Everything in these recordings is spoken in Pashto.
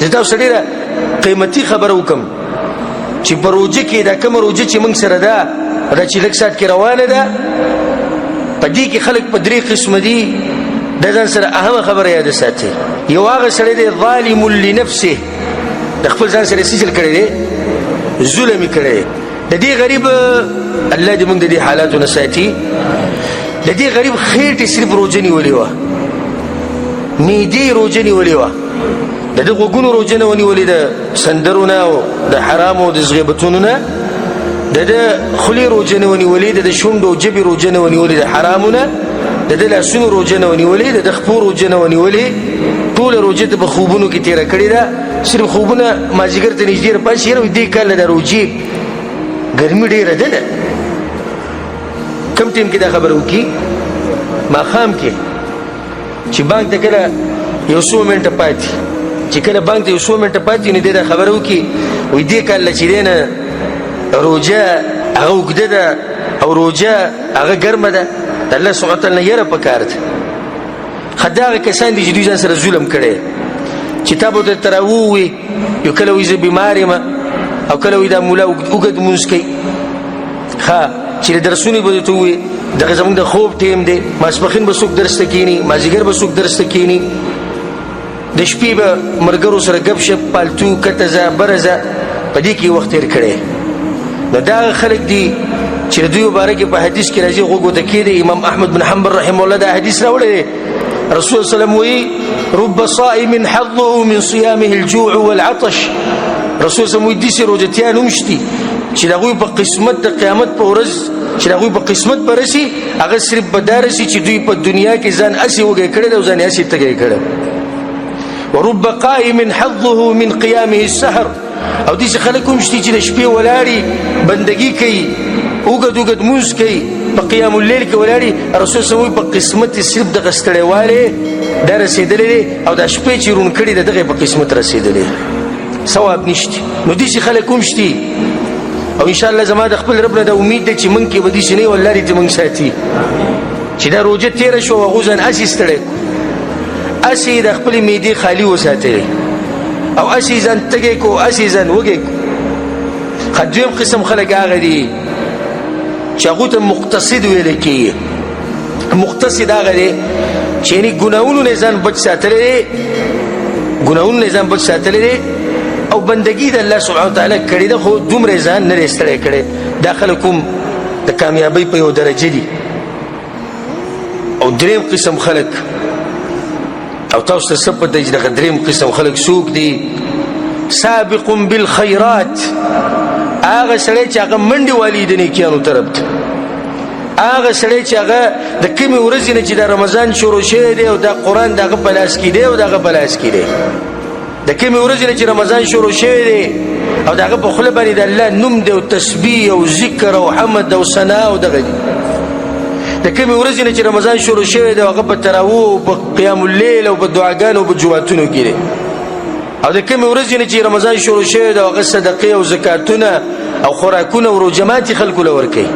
زه تاسو ډېره قیمتي خبره وکم چې په روژه کې دا کومه روژه چې موږ سره ده، دا چې لږ ساعت کې روانه ده، په دې کې خلک په درې قسمه دي. د ځان سره اهمه خبره یاده ساتي. یو هغه سړی دی ظالم لنفسه، د خپل ځان سره څه چل کړی دی؟ ظلم یې کړی. د دې غریب الله دې موږ د دې حالاتو نه ساتي. د دې غریب خېټې صرف روژه نیولې وه، معدې روژه نیولې وه، د ده غوږونو روژه نه ونیولې د سندرو نه او د حرامو د زغیبتونو نه، د ده خولې روژه نه ونیولې، د ده شونډو او ژبې روژه نه ونیولې د حرامو نه، د ده لاسونو روژه نه ونیولې، د ده خپو روژه نه ونیولې. ټوله روژه ته په خوبونو کې تېره کړې ده. صرف خوبونه مازدیګر ته نږدې راپاڅي، یاره دې کال د روژې ګرمي ډېره ده نه. کم ټیم کې دا خبره وکړي؟ ماښام کې چې بانک ته کله یو څو منټه پاتې، چې کله بانک ته یو څو منټه پاتې، نو دی دا خبره وکړي، وایي دې کال له چې دی نه روژه هغه اوږده ده او روژه هغه ګرمه ده، د الله سبحانه وتعالی نه یره پکار ده. ښه دا هغه کسان دي چې دوی ځان سره ظلم کړی، چې تا به ورته تراوه وي، یو کله وایي زه بیمار یم، او کله وایي دا مولا اوږد لمونځ کوي. ښه چې د درسونو به درته ووایي دغه زموږ د خوب ټیم دی، ماسپښین به څوک درس ته کښېني، مازدیګر به څوک درس ته کښېني، د شپې به ملګرو سره ګپ شپ پالتو کته ځه بره ځه، په دې کې وخت تېر کړی. نو دا هغه خلک دي چې د دوی مبارک په حدیث کې راځي، غوږ ورته کښېږدئ. امام احمد بن حنبل رحمه الله دا حدیث راوړی دی. رسول الله صلی الله علیه وسلم وایي رب صائم حظه من صيامه الجوع والعطش. رسول الله صلی الله علیه وسلم وایي داسې روژتیان هم شتي چې د هغوی په قسمت د قیامت په ورځ چې د هغوی په قسمت به رسي، هغه صرف به دا رسي چې دوی په دنیا کې ځان هسې وږی کړی دی او ځان یې هسې تږی کړی. ورب قائم حظه من قيامه السهر. او داسې خلک هم شته چې د شپې ولاړي بندګي کوي، اوږد اوږد لمونځ کوي، په قیام اللیل کې ولاړي. رسول صلی الله علیه وسلم په قسمت یې صرف دغه ستړیوالی دا رسېدلی دی او دا شپې چې روڼ کړي د دغې په قسمت رسېدلی، ثواب نشته. نو داسې خلک هم شته. او انشاءالله زما د خپل رب نه دا امید دی چې موږ کې به داسې نه وي، الله دې ترې موږ ساتي چې دا روژه تېره شوه هغو ځان هسې ستړی کړو، هسې د خپلې معدې خالي وساتلې او هسې ځان تږی کړو، هسې ځان وږی کړو. ښه دویم قسم خلک هغه دي چې هغو ته مقتصد ویل کېږي. مقتصد هغه دی چې یعنې ګناهونو نه ځان بچ ساتلی دی، ګناهونو نه ځان بچ ساتلی دی او بندګي د الله سبحانه وتعالی کړې ده، خو دومره ځان نه دی ستړی کړی. دا خلک هم د کامیابۍ په یو درجه دي. او دریم قسم خلک، او تاسو ته څه پته چې دغه دریم قسم خلک څوک دي؟ سابق بالخیرات، هغه سړی چې هغه منډې والي د نیکیانو طرف ته، هغه سړی چې هغه د کومې ورځې نه چې د رمضان شروع شوی دی او دا قرآن د هغه په لاس کې دی او د هغه په لاس کې دی، د کومې ورځې نه چې رمضان شروع شوی دی او د هغه په خوله باندې د الله نوم دی او تسبیح او ذکر او حمد او ثنا او دغه دي، د کومې ورځې نه چې رمضان شروع شوی دی هغه په تراوو او په قیام اللیل او په دعاګانو او په جوماتونو کې دی، او د کومې ورځې نه چې رمضان شروع شوی دی هغه صدقې او زکاتونه او خوراکونه او روژه ماتي خلکو له ورکوي.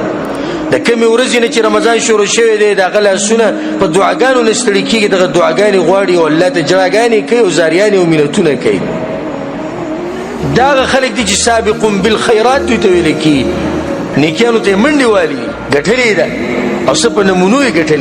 د کومې ورځې نه چې رمضان شروع شوی دی د هغه لاسونه په دعاګانو نه ستړي کېږي، دغه دعاګانې غواړي او الله ته ژړاګانې کوي او زاریانې او منتونه کوي. دا هغه خلک دي چې سابقون بالخیرات دوی ته ویل کېږي، نیکیانو ته یې منډې والي، ګټلې ده او څه په نمونو یې ګټلې.